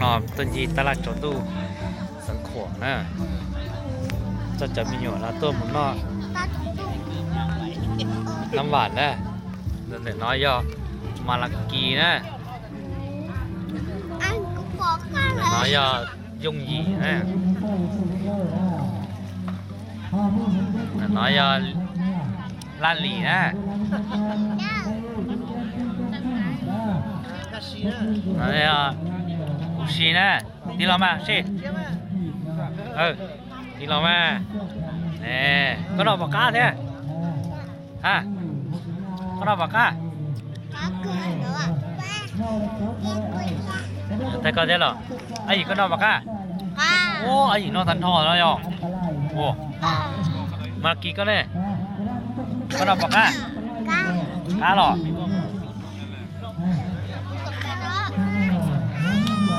Tuaj ncig tab laj tsaus ntuj xeev khuam na, coj cov me nyuam no tuaj mus noj nab vam na. Ntawm no yog Malakis na. Ntawm no yog Yooj Yim na. Ntawm no yog Laj Lim na. Ntawm no yog Kuv Si na. Tig los mas seb. Tig los mas. Koj noj pom qab thiab? Ha, koj noj pom qab? Thaij koj thiab los? Ab Yim, koj noj pom qab? Ua, Ab Yim noj tag nrho no yog. Ua, Malakis koj ne, koj noj pom qab? Qab los.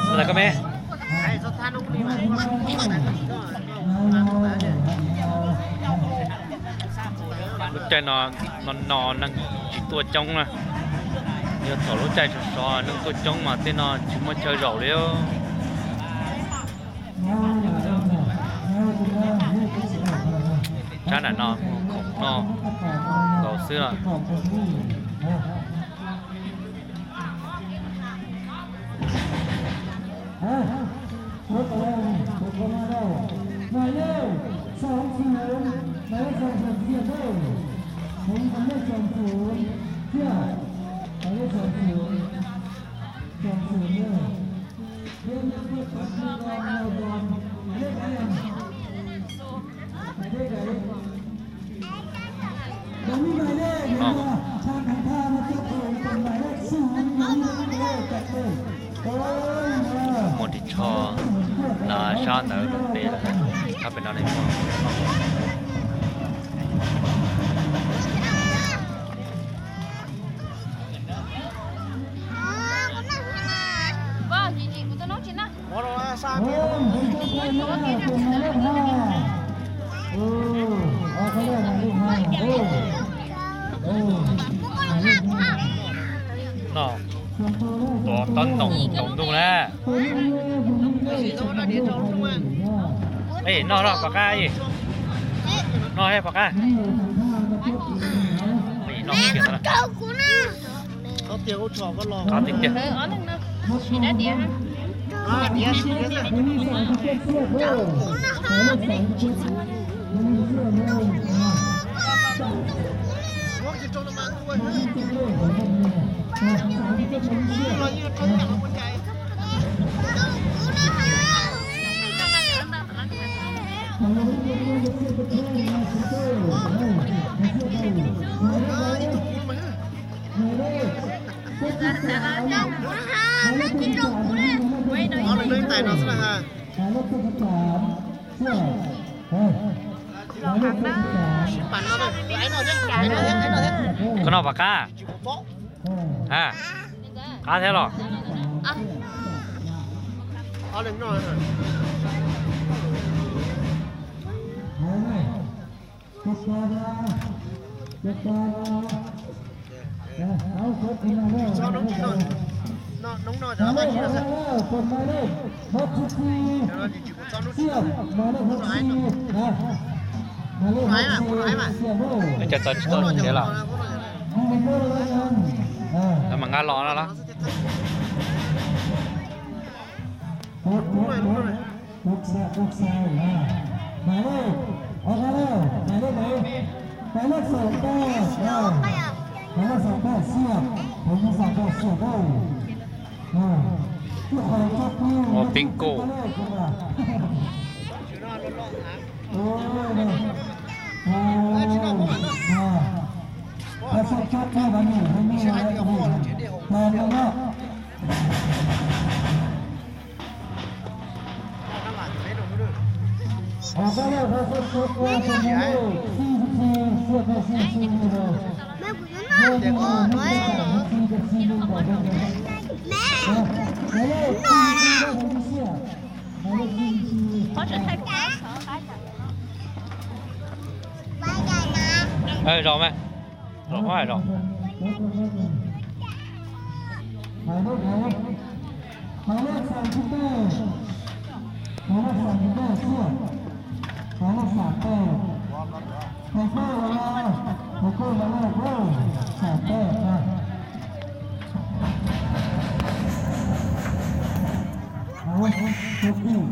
Lawv koj me. Lub caij no, no no neeg tsis tuaj coob na. Yog thaum lub caij sov sov neeg tuaj coob mas tej no tsis muaj chaw zaum li. Sab nram no khoom noj nkaus xwb os. Muaj ris tsho no sab ntawd pem, sab pem no li muaj. No, tuav tob ntoos tsaus ntuj na. Noj, noj pom qab. Noj pom qab. Noj kiag ntawd. Qab tiag tiag. Koj noj pom qab? Ha, qab thiab los? Cov txawv tsis tau nrhiav los, lawv mam nqa los no los. Ua pib kuj. Zaum mas, zaum qhov hais zaum. Tsis tej, hauv lub xam tsis tej xwb, hauv lub xam tej, hauv kuj los, hauv kuj los, hauv kuj xam tej na. Hauv kuj